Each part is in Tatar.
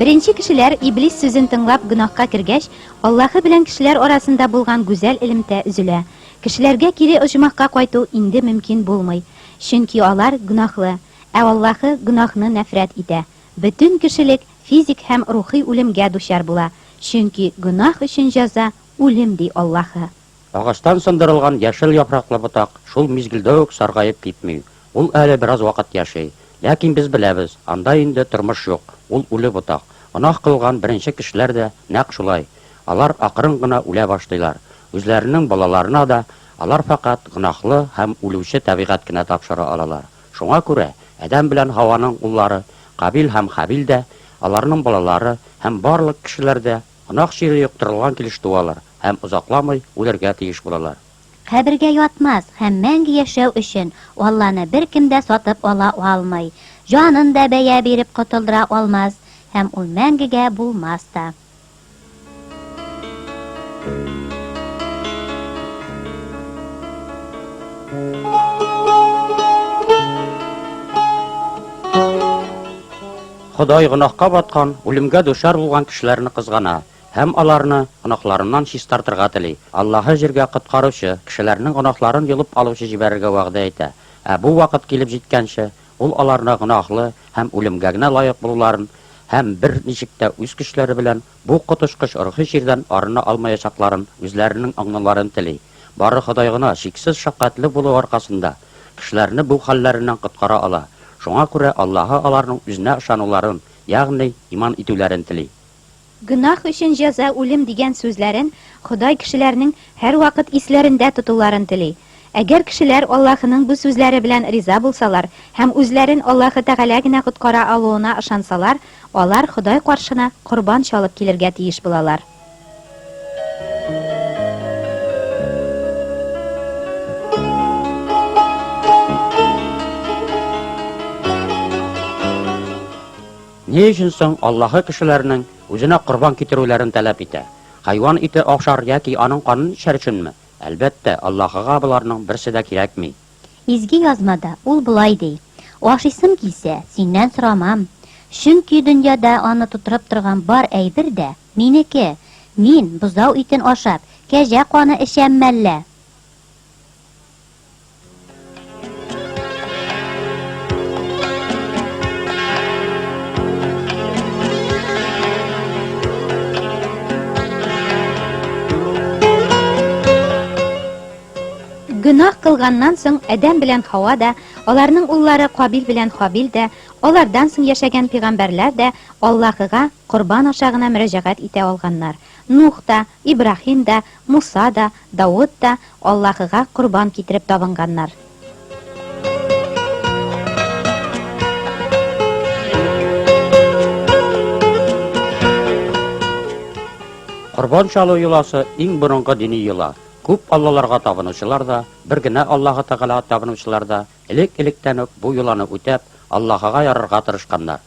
Беренче кешеләр Иблис сүзен тыңлап гөнаһка кергәч, Аллаһы белән кешеләр арасында булган гүзәл элемтә өзелә. Кешеләргә кире оҗмахка кайту инде мөмкин булмый. Чөнки алар гөнаһлы, ә Аллаһы гөнаһны нәфрәт итә. Бөтен кешелек физик һәм рухи үлемгә дучар була, чөнки гөнаһ өчен җәза, үлем, ди Аллаһы. Агачтан сындырылган яшел яфраклы ботак шул мизгелдә үк саргаеп китми, ул әле бераз вакыт яши. Ләкин без беләбез, анда инде тормыш юк, ул үле ботак. Гөнаһ кылган беренче кешеләр дә нәкъ шулай. Алар акрын гына үлә башлыйлар. Үзләренең балаларына да алар фәкать гөнаһлы һәм үлүче табигать кенә тапшыра алалар. Шуңа күрә Адәм белән Һаваның уллары Кабил һәм Хабил дә, аларның балалары һәм барлык кешеләр дә гөнаһ чире йоктырылган килеш туалар һәм озакламый үлергә тиеш булалар. Кабергә ятмас һәм мәңге яшәү өчен Алланы беркем дә сатып ала алмый, җанын да бәя биреп котылдыра алмас һәм ул мәңгегә булмас та. Ходай гөнаһка баткан, үлемгә дучар булган кешеләрне кызгана һәм аларны гөнаһларыннан чистартырга тели. Аллаһы җиргә коткаручы, кешеләрнең гөнаһларын йолып алучы җибәрергә вәгъдә итә. Ә бу вакыт килеп җиткәнче, Ул аларны гөнаһлы һәм үлемгә генә лаек булуларын һәм бер ничек тә үз көчләре белән бу коточкыч рухи чирдән арына алмаячакларын үзләренең аңлауларын тели. Бары Ходай гына, чиксез шәфкатьле булуы аркасында, кешеләрне бу хәлләреннән коткара ала. Шуңа күрә Аллаһы аларның үзенә ышануларын, ягъни иман итүләрен тели. Гөнаһ өчен җәза үлем дигән сүзләрен Ходай кешеләрнең һәрвакыт исләрендә тотуларын тели. Әгәр кешеләр Аллаһының бу сүзләре белән риза булсалар һәм үзләрен Аллаһы Тәгалә генә коткара алуына ышансалар, алар Ходай каршына корбан чалып килергә тиеш булалар. Ни өчен соң Аллаһы кешеләрнең Үзенә корбан китерүләрен таләп итә? Хайван ите ашар яки аның канын эчәр өченме? Әлбәттә, Аллаһыга боларның берсе дә кирәкми. Изге Язмада ул болай ди, Ашыйсым килсә, синнән сорамам, чөнки дөньяда аны тутырып торган бар әйбер дә, минеке. Мин, бозау итен ашап, кәҗә каны эчәм мәллә? Гөнаһ кылганнан соң Адәм белән Хава да, аларның уллары Кабил белән Хабил дә, алардан соң яшәгән пигамбәрләр дә Аллаһыга корбан аша гына мөрәҗәгать итә алганнар. Нух та, Ибраһим да, Муса да, Давыт та Аллаһыга корбан китереп табынганнар. Корбан чалу йоласы иң борынгы дини йола. Күп аллаларга табынучылар да, бер генә Аллаһы Тәгаләгә табынучылар да элек-электән үк бу йоланы үтәп, Аллаһыга ярарга тырышканнар.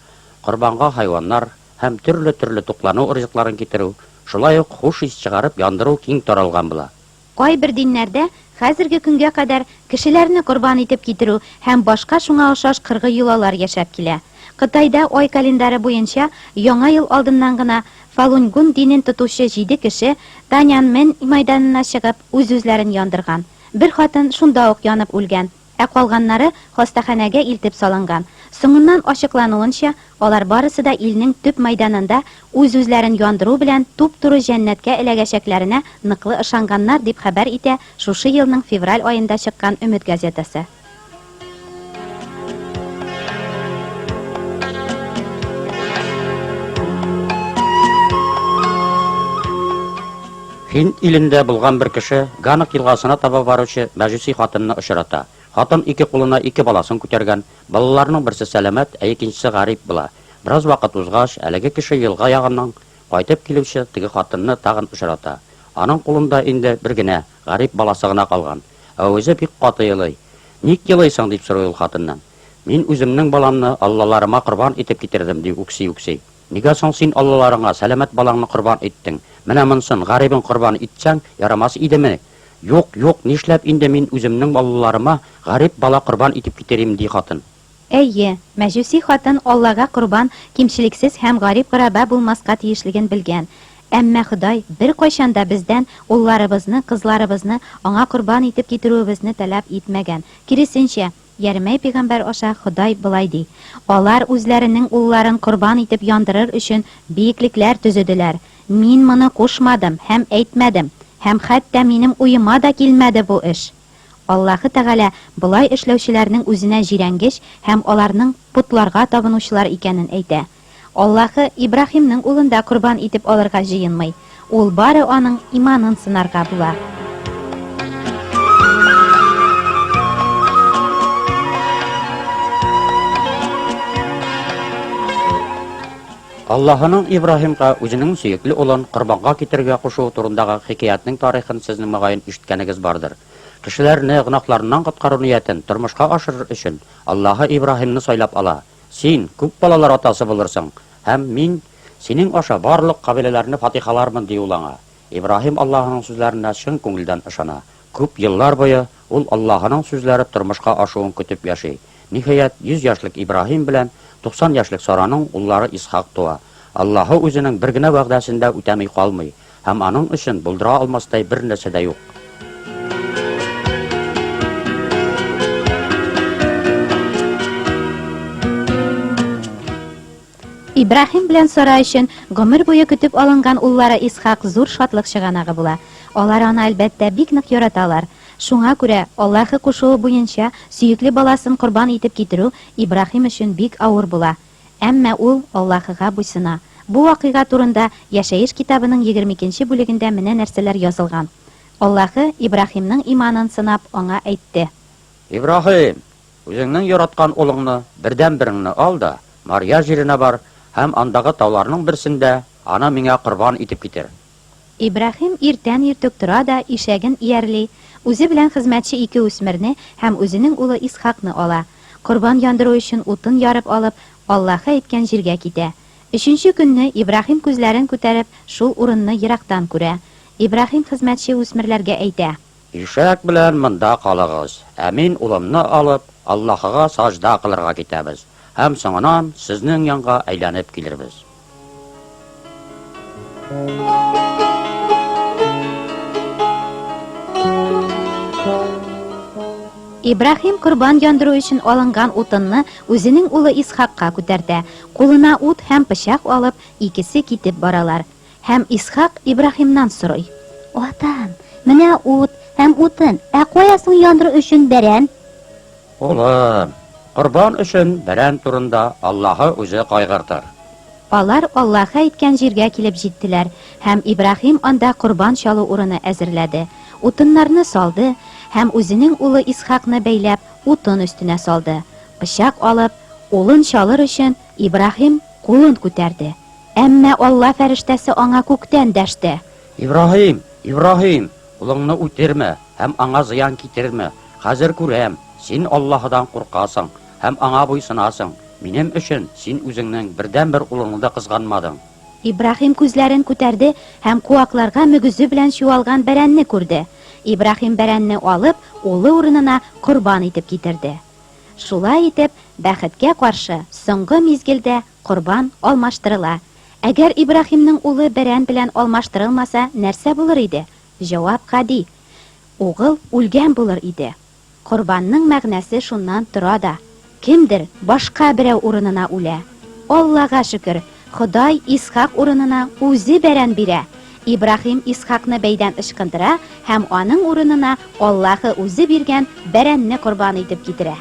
Корбанга хайваннар һәм төрле-төрле туклану ризыкларын китерү, шулай ук хуш ис чыгарып яндыру киң таралган була. Кайбер диннәрдә хәзерге көнгә кадәр кешеләрне корбан итеп китерү һәм башка шуңа охшаш кыргый йолалар яшәп килә. Кытайда ай календаре буенча Яңа ел алдыннан гына Фалуньгун динен тотучы җиде кеше Танянмэнь мәйданына чыгып үз-үзләрен яндырган. Бер хатын шунда ук янып үлгән. Ә калганнары хастаханәгә илтеп салынган. Соңыннан ачыклануынча, алар барысы да илнең төп мәйданында үз-үзләрен яндыру белән туп-туры җәннәткә эләгәчәкләренә ныклы ышанганнар, дип хәбәр итә шушы елның февраль аенда чыккан Өмет газетасы. Һинд илендә булган бер кеше Ганг елгасына таба баручы мәҗүси хатынны очрата. Хатын ике кулына ике баласын күтәргән, балаларның берсе сәламәт, ә икенчесе гарип була. Бераз вакыт узгач, әлеге кеше елга ягыннан кайтып килүче теге хатынны тагын очрата. Аның кулында инде бер генә, гарип баласы гына калган. Ә үзе бик каты елый. Ник елыйсың? дип сорый ул хатыннан. Мин үземнең баламны аллаларыма корбан итеп китердем, ди үкси-үкси. Нигә соң син аллаларыңа сәламәт балаңны корбан иттең? Менә монсын, гарибен корбан итсәң, ярамас идемени? Юк, юк, нишләп инде мин үземнең аллаларыма гарип бала корбан итеп китерим, ди хатын. Әйе, мәҗүси хатын Аллага корбан кимчелексез һәм гарип-гораба булмаска тиешлеген белгән. Әмма Ходай беркайчан да бездән улларыбызны, кызларыбызны аңа корбан итеп китерүебезне таләп итмәгән. Киресенчә, Ярмәй пәйгамбәр аша Ходай болай ди, Алар үзләренең улларын корбан итеп яндырыр өчен биеклекләр төзеделәр. Мин моны кушмадым һәм әйтмәдем, һәм хәтта минем уема да килмәде бу эш. Аллаһы Тәгалә болай эшләүчеләрнең үзенә җирәнгеч һәм аларның потларга табынучылар икәнен әйтә. Аллаһы Ибраһимның улын да корбан итеп алырга җыенмый. Ул бары аның иманын сынарга була. Аллаһының Ибраһимга үзенең сөекле улын корбанга китерергә кушуы турындагы хикәятнең тарихын сезнең мөгаен ишеткәнегез бардыр. Кешеләрне гөнаһларыннан коткару ниятен тормышка ашырыр өчен Аллаһы Ибраһимны сайлап ала. Син күп балалар атасы булырсың, һәм Мин синең аша барлык кабиләләрне фатихалармын, ди ул аңа. Ибраһим Аллаһының сүзләренә чын күңелдән ышана. Күп еллар буе ул Аллаһының сүзләре тормышка ашуын көтеп яши. Ниһаять, 100 яшьлек Ибраһим белән 90 яшьлек Сараның уллары Исхак туа. Аллаһы үзенең бер генә вәгъдәсен дә үтәми калмый, һәм аның өчен булдыра алмастай бер нәрсә дә юк. Ибраһим белән Сара өчен гомер буе көтеп алынган уллары Исхак зур шатлык чыганагы була. Алар аны, әлбәттә, бик нык яраталар. Шуңа күрә, Аллаһы кушуы буенча, сөекле баласын корбан итеп китерү Ибраһим өчен бик авыр була. Әмма ул Аллаһыга буйсына. Бу вакыйга турында Яшәеш китабының егерме икенче бүлегендә менә нәрсәләр язылган, Аллаһы, Ибраһимның иманын сынап, аңа әйтте. Ибраһим! Үзеңнең яраткан улыңны, бердәнбереңне ал да, Мария җиренә бар һәм андагы тауларның берсендә аны миңа корбан итеп китер. Ибраһим иртән иртүк тора да ишәген иярли, үзе белән хезмәтче ике үсмерне һәм үзенең улы Исхакны ала. Корбан яндыру өчен утын ярып алып, Аллаһы әйткән җиргә китә. Өченче көнне Ибраһим күзләрен күтәреп, шул урынны ерактан күрә. Ибраһим хезмәтче үсмерләргә әйтә. Ишәк белән монда калыгыз, ә мин улымны алып, Аллаһыга саҗда кылырга китәбез һәм соңыннан сезнең янга әйләнеп килербез. Ибраһим корбан яндыру өчен алынган утынны үзенең улы Исхакка күтәртә. Кулына ут һәм пычак алып, икесе китеп баралар. Һәм Исхак Ибраһимнан сорый. Атам, менә ут һәм утын, ә кая соң яндыру өчен бәрән? Улым, корбан өчен бәрән турында Аллаһы үзе кайгыртыр. Алар Аллаһы әйткән җиргә килеп җиттеләр, һәм Ибраһим анда корбан чалу урыны әзерләде. Утыннарны салды һәм үзенең улы Исхакны бәйләп, утын өстенә салды. Пычак алып, улын чалыр өчен, Ибраһим кулын күтәрде. Әмма Алла фәрештәсе аңа күктән дәште. Ибраһим, Ибраһим, улыңны үтермә һәм аңа зыян китермә. Хәзер күрәм, син Аллаһыдан куркасың һәм аңа буйсынасың. Минем өчен син үзеңнең бердәнбер улыңны да кызганмадың. Ибраһим күзләрен күтәрде һәм куакларга мөгезе белән чуалган бәрәнне күрде. Ибраһим бәрәнне алып, улы урынына корбан итеп китерде. Шулай итеп, бәхеткә каршы, соңгы мизгелдә корбан алмаштырыла. Әгәр Ибраһимның улы бәрән белән алмаштырылмаса, нәрсә булыр иде? Җавап гади. Угыл үлгән булыр иде. Корбанның мәгънәсе шуннан тора да. Кемдер башка берәү урынына үлә. Аллага шөкер, Ходай Исхак урынына үзе бәрән бирә. Ибраһим Исхакны бәйдән ычкындыра һәм аның урынына Аллаһы үзе биргән бәрәнне корбан итеп китерә.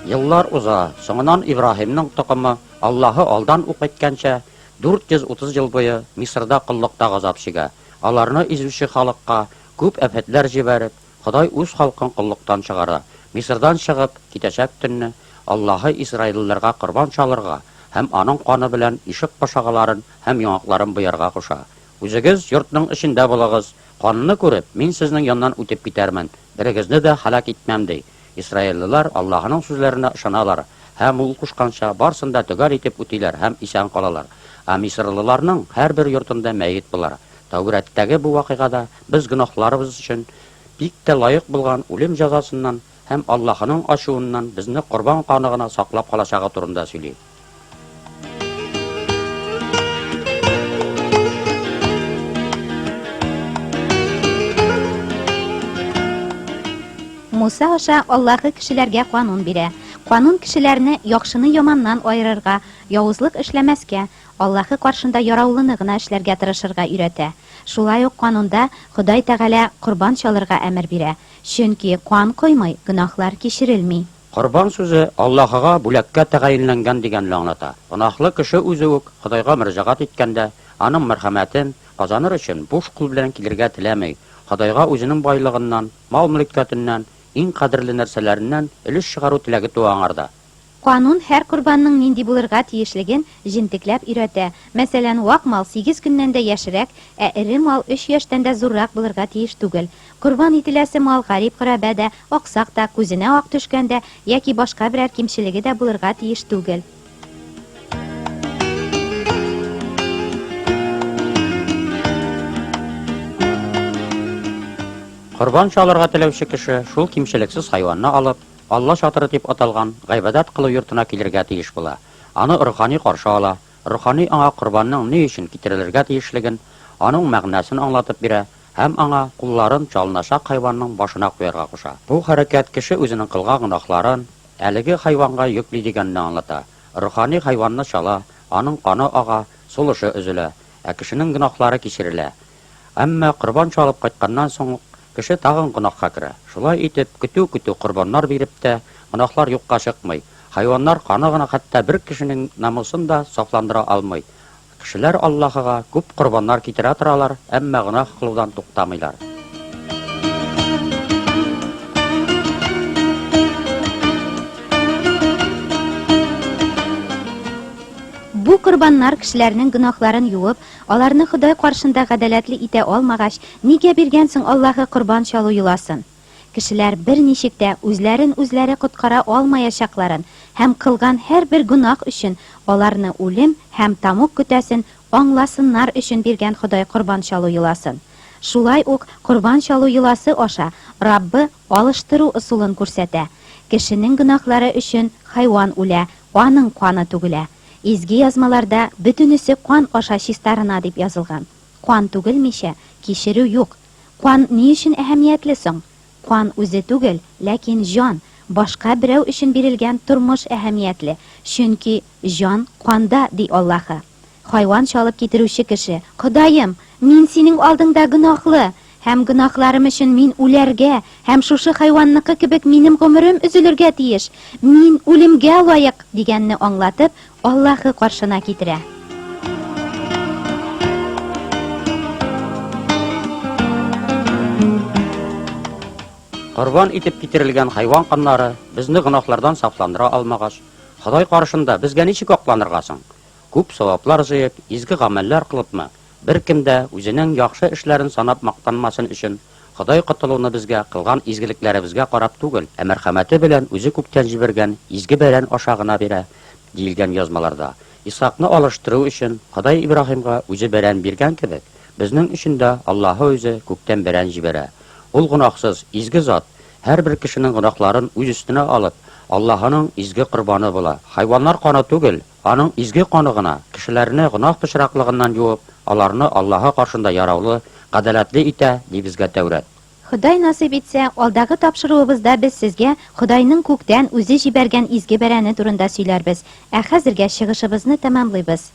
Еллар уза, соңыннан Ибраһимның токымы, Аллаһы алдан ук әйткәнчә, 430 ел буе Мисырда коллыкта газап чигә. Аларны изүче халыкка күп афәтләр җибәреп, Ходай үз халкын коллыктан чыгара. Мисырдан чыгып китәчәк төнне Аллаһы израиллеләргә корбан чалырга һәм аның каны белән ишек бусагаларын һәм яңакларын буярга куша. Үзегез йортның эчендә булыгыз, канны күреп, мин сезнең яннан үтеп китәрмен, берегезне дә һәлак итмәм, ди. Израиллеләр Аллаһының сүзләренә ышаналар һәм ул кушканча барсын да төгәл итеп үтиләр һәм исән калалар. Ә мисырлыларның һәрбер йортында мәет булыр. Тәүрәттәге бу вакыйгада без гөнаһларыбыз өчен бик тә лаек булган үлем җәзасыннан һәм Аллаһының ачуыннан безне корбан каны гына саклап калачагы турында сөйли. Муса аша Аллаһы кешеләргә канун бирә. Канун кешеләрне яхшыны яманнан аерырга, явызлык эшләмәскә, Аллаһы каршында яраулыны гына эшләргә тырышырга өйрәтә. Шулай ук канунда Ходай Тәгалә корбан чалырга әмер бирә, чөнки кан коймый гөнаһлар кичерелми. Корбан сүзе Аллаһыга бүләккә тәгаенләнгән дигәнне аңлата. Гөнаһлы кеше үзе үк Ходайга мөрәҗәгать иткәндә, аның мәрхәмәтен казаныр өчен буш кул белән килергә теләми, Ходайга үзенең байлыгыннан, мал-мөлкәтеннән, иң кадерле нәрсәләреннән өлеш чыгару теләге туа аңарда. Канун һәр корбанның нинди булырга тиешлеген җентекләп өйрәтә. Мәсәлән, вак мал сигез көннән дә яшьрәк, ә эре мал өч яшьтән дә зуррак булырга тиеш түгел. Корбан ителәсе мал гарип-гөрәбә дә, аксак та, күзенә ак төшкән дә яки башка берәр кимчелеге дә булырга тиеш түгел. Корбан чалырга теләүче кеше шул кимчелексез хайванны алып, Алла чатыры дип аталган гыйбадәт кылу йортына килергә тиеш була. Аны рухани каршы ала, рухани аңа корбанның ни өчен китерелергә тиешлеген, аның мәгънәсен аңлатып бирә һәм аңа кулларын чалыначак хайванның башына куярга куша. Бу хәрәкәт кеше үзенең кылган гөнаһларын әлеге хайванга йөкли дигәнне аңлата. Рухани хайванны чала, аның каны ага, сулышы өзелә, ә кешенең гөнаһлары кичерелә. Әмма корбан чалып кайтканнан соң ук кеше тагын гөнаһка керә. Шулай итеп, көтү-көтү корбаннар биреп тә, гөнаһлар юкка чыкмый. Хайваннар каны гына хәтта бер кешенең намусын да сафландыра алмый. Кешеләр Аллаһыга күп корбаннар китерә торалар, әмма гөнаһ кылудан туктамыйлар. Бу корбаннар кешеләрнең гөнаһларын юып, Аларны Ходай каршында гадәләтле итә алмагач, нигә биргән соң Аллаһы корбан чалу йоласын? Кешеләр берничек тә үзләрен үзләре коткара алмаячакларын һәм кылган һәрбер гөнаһ өчен аларны үлем һәм тамук көтәсен аңласыннар өчен биргән Ходай корбан чалу йоласын. Шулай ук корбан чалу йоласы аша Раббы алыштыру ысулын күрсәтә. Кешенең гөнаһлары өчен хайван үлә, аның каны түгелә. Изге Язмаларда бөтенесе кан аша чистарына дип язылган. Кан түгелмичә, кичерү юк. Кан ни өчен әһәмиятле соң? Кан үзе түгел, ләкин җан, башка берәү өчен бирелгән тормыш әһәмиятле, чөнки җан канда, ди Аллаһы. Хайван чалып китерүче кеше, Ходаем, мин синең алдыңда гөнаһлы, һәм гөнаһларым өчен мин үләргә һәм шушы хайванныкы кебек минем гомерем өзелергә тиеш, мин үлемгә лаек, дигәнне аңлатып, Аллаһы каршына китерә. Корбан итеп китерелгән хайван каннары безне гөнаһлардан сафландыра алмагач, Ходай каршында безгә ничек акланырга соң? Күп саваплар җыеп, изге гамәлләр кылыпмы? Беркем дә үзенең яхшы эшләрен санап мактанмасын өчен, Ходай котылуны безгә кылган изгелекләребезгә карап түгел, ә мәрхәмәте белән үзе күктән җибәргән изге бәрән аша гына бирә, диелгән Язмаларда. Исхакны алыштыру өчен, Ходай Ибраһимга үзе бәрән биргән кебек, безнең өчен дә Аллаһы үзе күктән бәрән җибәрә. Ул гөнаһсыз, изге зат, һәрбер кешенең гөнаһларын үз өстенә алып, Аллаһының изге корбаны була. Хайваннар каны түгел, Аның изге каны гына кешеләрне гөнаһ пычраклыгыннан юып, аларны Аллаһы каршында яраулы, гадәләтле итә, ди безгә Тәүрәт. Ходай насыйп итсә, алдагы тапшыруыбызда без сезгә Ходайның күктән үзе җибәргән изге бәрәне турында сөйләрбез. Ә хәзергә чыгышыбызны тәмамлыйбыз.